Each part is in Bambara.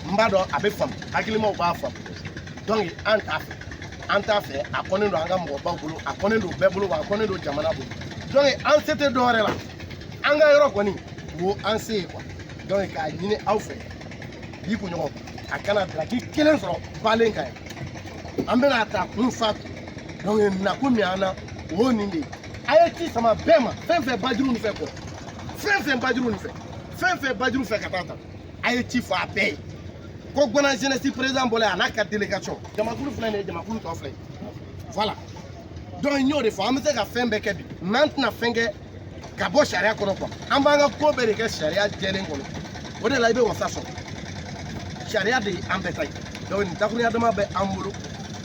N b'a dɔn a bɛ faamu, hakilimaw b'a faamu. Donc an t'a fɛ, an t'a fɛ. A kɔnnen don an ka mɔgɔbaw bolo, a kɔnnen don bɛɛ bolo, wa a kɔnnen don jamana bolo. Donc an se tɛ dɔwɛrɛ la, an ka yɔrɔ kɔni wo an se ye quoi. Donc k'a ɲini aw fɛ, bi kunɲɔgɔn a kana daraki kelen sɔrɔ balen kan yan. An bɛna ta kun fa. Donc nakun min an na, o y'o nin de ye. A ye ci sama bɛɛ ma, fɛn fɛn bajuru nin fɛ kɔ, fɛn fɛn bajuru nin fɛ, fɛn fɛn bajuru fɛ ka taa ta, a ye ci fɔ a bɛɛ ye ko Guana jeunesse président bɔla yan, a n'a ka délégation. Jamakulu filɛ nin ye, jamakulu tɔ filɛ. Voilà, donc n y'o de fɔ, an bɛ se ka fɛn bɛɛ kɛ bi, mais an tɛna fɛn kɛ ka bɔ sariya kɔnɔ quoi. An b'an ka ko bɛɛ de kɛ sariya jɛlen kɔnɔ. O de la i bɛ wasa sɔrɔ. Sariya de ye an bɛɛ ta ye. Donc nin dakurunya dama bɛ an bolo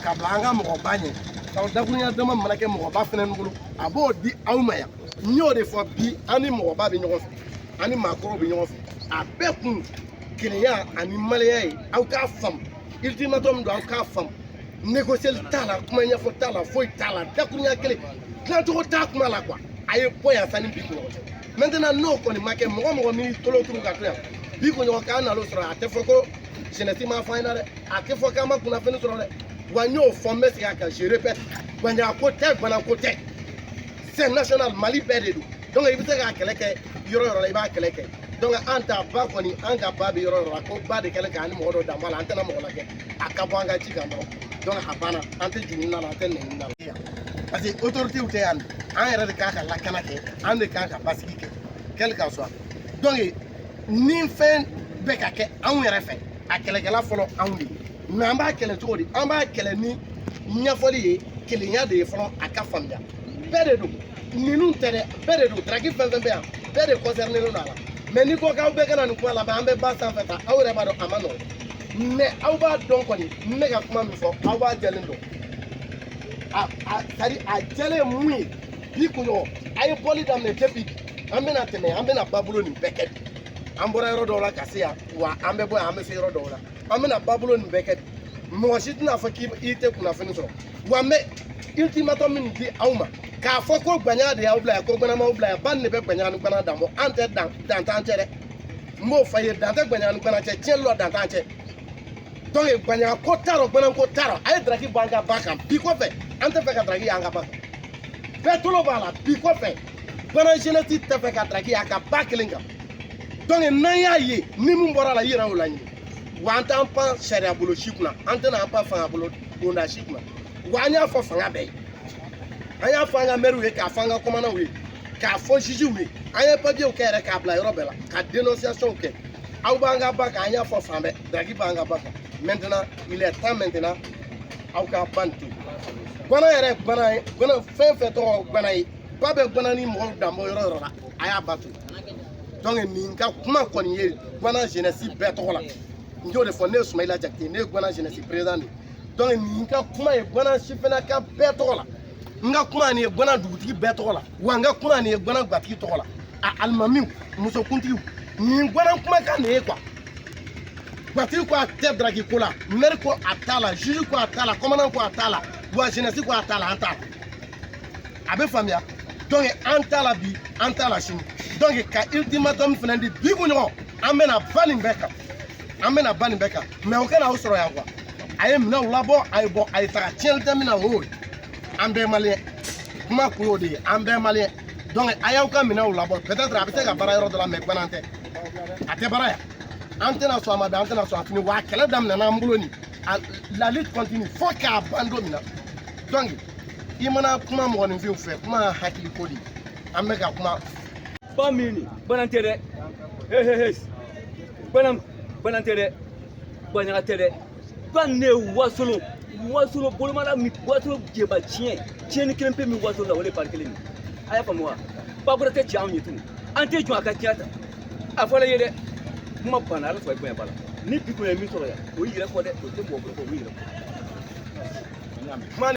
ka bila an ka mɔgɔba ɲɛ. Sabu dakurunya dama mana kɛ mɔgɔba fɛnɛ bolo, a b'o di aw ma yan. N y'o de fɔ bi, an ni mɔgɔba bɛ ɲɔgɔn fɛ, an ni maakɔrɔw bɛ ɲɔgɔn fɛ. A bɛɛ kun kelenya ani maliyɛnya ye. Aw k'a faamu, ultimatum don, aw k'a faamu. Négocier t'a la, kuma ɲɛfɔ t'a la, foyi t'a la, dakurunya kelen dilancogo t'a kuma la quoi. A ye bɔ yan sanni bi kunɲɔgɔn cɛ. Maintenant n'o kɔni ma kɛ, mɔgɔ mɔgɔ min tolo turu ka to yan bi kunɲɔgɔn k'an nal'o sɔrɔ, a tɛ fɔ ko jeunesse m'a fɔ an ɲɛna dɛ, a tɛ fɔ k'an ma kunnafoni sɔrɔ dɛ. Wa n y'o fɔ, n bɛ segin a kan, je répète, Gbaɲa ko tɛ, Guana ko tɛ, c'est national, Mali bɛɛ de don. Donc i bɛ se k'a kɛlɛ kɛ yɔrɔ yɔrɔ la, i b'a kɛlɛ kɛ. Donc an ta ba kɔni, an ka ba bɛ yɔrɔ yɔrɔ la, ko ba de kɛlen k'an ni mɔgɔ dɔ dan b'a la, an tɛna mɔgɔ lajɛ, a ka bɔ an ka ci kan dɔrɔn. Donc a banna, an tɛ juru la, an tɛ nɛni la yan, parce que autorité tɛ yan, an yɛrɛ de kan ka lakana kɛ, an de kan ka basigi kɛ, quel qu'en soit. Donc ni fɛn bɛ ka kɛ anw yɛrɛ fɛ, a kɛlɛkɛla fɔlɔ anw de ye. Mais an b'a kɛlɛ cogo di? An b'a kɛlɛ ni ɲɛfɔli ye, kelenya de ye fɔlɔ, a ka faamuya. Bɛɛ de don, ninnu tɛ dɛ, bɛɛ de don. Daraki fɛn fɛn bɛ yan, bɛɛ de concerné don a la. Mais n'i ko k'aw bɛɛ ka na nin kuma laban, an bɛ ba sanfɛ ta, aw yɛrɛ b'a dɔn a ma nɔgɔn. Mais aw b'a dɔn kɔni, n bɛ ka kuma min fɔ, aw b'a jɛlen dɔn. A c'est à dire a jɛlen ye mun ye? Bi kunɲɔgɔn a ye bɔli daminɛ depuis bi, an bɛna tɛmɛ, an bɛna babolo nin bɛɛ kɛ bi. An bɔra yɔrɔ dɔw la ka se yan, wa an bɛ bɔ yan, an bɛ se yɔrɔ dɔw la, an bɛna babolo nin bɛɛ kɛ bi. Mɔgɔ si tɛna fɔ k'i tɛ kunnafoni sɔrɔ. Wa n bɛ ultimatum min di aw ma, k'a fɔ ko Gbaɲa de y'aw bila yan, ko Gbaɲa m'aw bila yan, ba nin de bɛ Gbaɲa ni Gbaɲa dan bɔ, an tɛ dan, dan t'an cɛ dɛ. N b'o fɔ a ye, dan tɛ Gbaɲa ni Gbaɲa cɛ, tiɲɛli la dan t'an cɛ. Donc Gbaɲa ko t'a rɔ, Gbaɲa ko t'a rɔ. A ye daraki bɔ an ka ba kan bi kɔfɛ, an tɛ fɛ ka daraki y'an ka ba kan. Bɛɛ tolo b'a la bi kɔfɛ, Gbaɲa jeunesse tɛ fɛ ka daraki y'a ka ba kelen kan. Donc n'an y'a ye ni min bɔra a la, i yɛrɛ y'o laɲini. Wa an t'an pan sariya bolo si kunna, an tɛna an pan fanga bolo bonda si kunna. Wa an y'a fɔ fanga bɛɛ ye, an y'a fɔ an ka mɛriw ye, k'a fɔ an ka kɔmanaw ye, k'a fɔ jugew ye. An ye papiyew kɛ yɛrɛ k'a bila yɔrɔ bɛɛ la, ka dénonciation kɛ. Aw b'an ka ba kan, an y'a fɔ fan bɛɛ, daraki b'an ka ba kan. Maintenant il est temps maintenant aw ka ba nin to yen. Gwana yɛrɛ, gwana ye, gwana fɛn fɛn tɔgɔ gwana ye, ba bɛ gwana ni mɔgɔw dan bɔ yɔrɔ yɔrɔ la, a y'a ba to yen. Donc nin ka kuma kɔni ye Gwana jeunesse bɛɛ tɔgɔ la. N y'o de fɔ, ne ye Sumayila Jakite, ne ye Gwana jeunesse président de ye. Donc nin ka kuma ye Gwana sifinnaka bɛɛ tɔgɔ la, n ka kuma nin ye Gwana dugutigi bɛɛ tɔgɔ la, wa n ka kuma nin ye Gwana gatigi tɔgɔ la, a alimamiw, musokuntigiw, nin Gwana kumakan nin ye quoi. Gatigi ko a tɛ daraki ko la, maire ko a t'a la, juge ko a t'a la, commandant ko a t'a la, wa jeunesse ko a t'a la, an t'a la. A bɛ faamuya. Donc an t'a la bi, an t'a la sini. Donc ka ultimatum fana di bi kunɲɔgɔn, an bɛna ba nin bɛɛ kan, an bɛna ba nin bɛɛ kan. Mais o kana aw sɔrɔ yan quoi. A ye minɛnw labɔ, a ye bɔ, a ye taga. Tiɲɛni tɛ min na, o y'o ye. An bɛɛ maliyɛn, kuma kun y'o de ye, an bɛɛ maliyɛn. Donc a y'aw ka minɛnw labɔ. Peut-être a bɛ se ka baara yɔrɔ dɔ la, mais Gwana tɛ, a tɛ baara yan. An tɛna sɔn a ma bi, an tɛna sɔn a sini. Wa a kɛlɛ daminɛna an bolo nin, la lutte continue fo k'a ban don min na. Donc i mana kuma mɔgɔninfinw fɛ, kuma ye hakili ko de ye. An bɛ ka kuma. Ba min ni Gwana tɛ dɛ, he he he, Gwana, Gwana tɛ dɛ, Gbaɲaga tɛ dɛ. Ba nin de ye Wasolo, Wasolo bolomara min, Wasolo jɛba tiɲɛ, tiɲɛni kelen pe min Wasolo la, o de ye bari kelen ye. A y'a faamu wa? Bakura tɛ cɛ anw ye tugun, an tɛ jɔn a ka tiɲɛ ta. A fɔra i ye dɛ, kuma banna. Ala sɔrɔ i bonya ba la ni bi kun ye min sɔrɔ yan, o y'i yɛrɛ kɔ dɛ, o tɛ mɔgɔ bolo kɔ, o y'i yɛrɛ kɔ. Kuma.